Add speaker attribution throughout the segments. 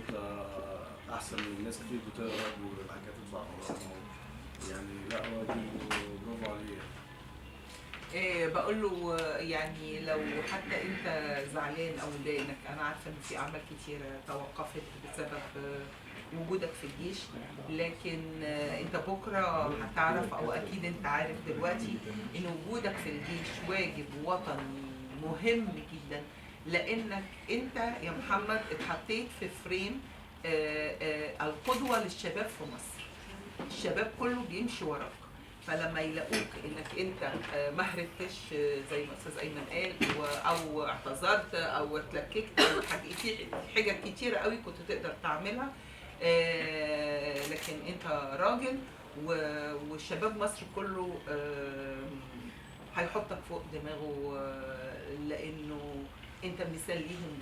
Speaker 1: انت احسن من ناس كتير بتهرب وبعد كده تطلع غلط يعني. لا هو برافو عليه.
Speaker 2: إيه بقول له يعني لو حتى انت زعلان او متضايق، انك انا عارفه ان في اعمال كتيرة توقفت بسبب وجودك في الجيش، لكن انت بكره هتعرف او اكيد انت عارف دلوقتي ان وجودك في الجيش واجب وطني مهم جدا، لانك انت يا محمد اتحطيت في فريم القدوة للشباب في مصر. الشباب كله بيمشي وراك، فلما يلاقوك انك انت ما هربتش زي ما استاذ ايمن قال، او اعتذرت او اتلككت او في حاجات كتيرة قوي كنت تقدر تعملها، لكن انت راجل والشباب مصر كله هيحطك فوق دماغه، لانه انت مثال ليهم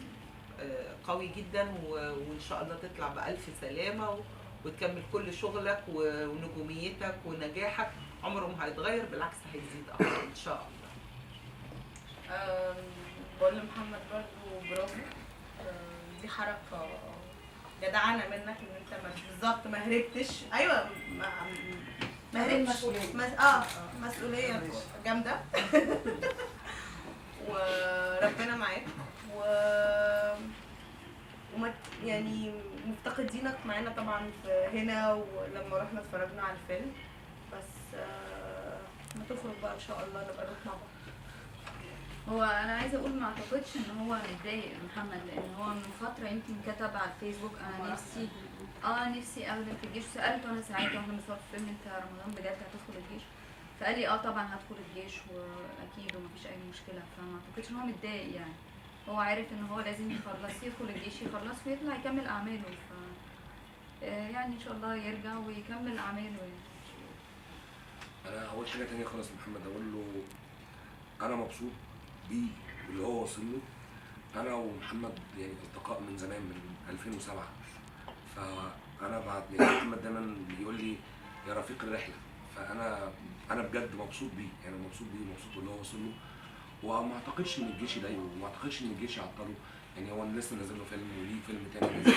Speaker 2: قوي جدا، وان شاء الله تطلع بألف سلامه وتكمل كل شغلك ونجوميتك ونجاحك عمره ما هيتغير، بالعكس هيزيد اكتر ان شاء الله.
Speaker 3: بقول لمحمد برضو برافو، دي حركة جدعانه منك ان انت بالظبط ما هربتش. ايوه ما هربتش، مسؤولية جامدة وربنا معاك وما يعني مفتقدينك معانا طبعا في هنا، ولما رحنا اتفرجنا على الفيلم، بس ما تخرج بقى ان شاء الله نبقى نروح مع بعض.
Speaker 4: هو انا عايزه اقول ما اعتقدش ان هو متضايق محمد، لان هو من فترة يمكن كتب على الفيسبوك انا نفسي نفسي اخدم في الجيش. سالته انا ساعتها واحنا بنصور الفيلم، انت رمضان بجد هتدخل الجيش؟ فقال لي طبعا هدخل الجيش واكيد ومفيش اي مشكلة. فما اعتقدش ان هو متضايق، يعني هو عارف ان هو لازم يخلص، يدخل الجيش يخلص ويطلع يكمل اعماله، ف يعني ان شاء الله يرجع ويكمل اعماله يعني.
Speaker 5: انا اول حاجة تانية خالص لمحمد اقول له انا مبسوط بيه واللي هو واصل له. انا ومحمد يعني اصدقاء من زمان، من 2007، فانا بعد يعني محمد دايما بيقول لي يا رفيق الرحلة، فانا بجد مبسوط بيه، يعني مبسوط بيه ومبسوط باللي هو واصل له، وما اعتقدش ان الجيش يضايقه وما اعتقدش ان الجيش يعطله. يعني هو لسه نازل له فيلم وليه فيلم تاني نازل،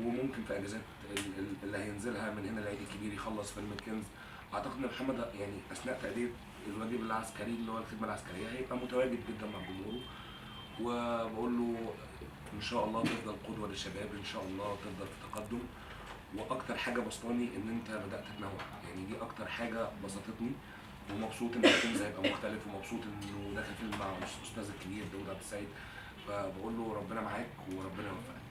Speaker 5: وممكن في اجازات اللي هينزلها من هنا العيد الكبير يخلص فيلم الكنز. اعتقد ان محمد يعني اثناء تادية الواجب العسكري اللي هو الخدمة العسكرية هيبقى متواجد جدا مع جمهوره، وبقول له ان شاء الله تفضل قدوة للشباب، ان شاء الله تفضل في تقدم. واكتر حاجة بسطاني ان انت بدات تتنوع، يعني دي اكتر حاجة بسطتني، ومبسوط ان الكنز هيبقى مختلف، ومبسوط انه داخل فيلم مع الاستاذ الكبير داوود عبد السيد، فبقول له ربنا معاك وربنا يوفقك.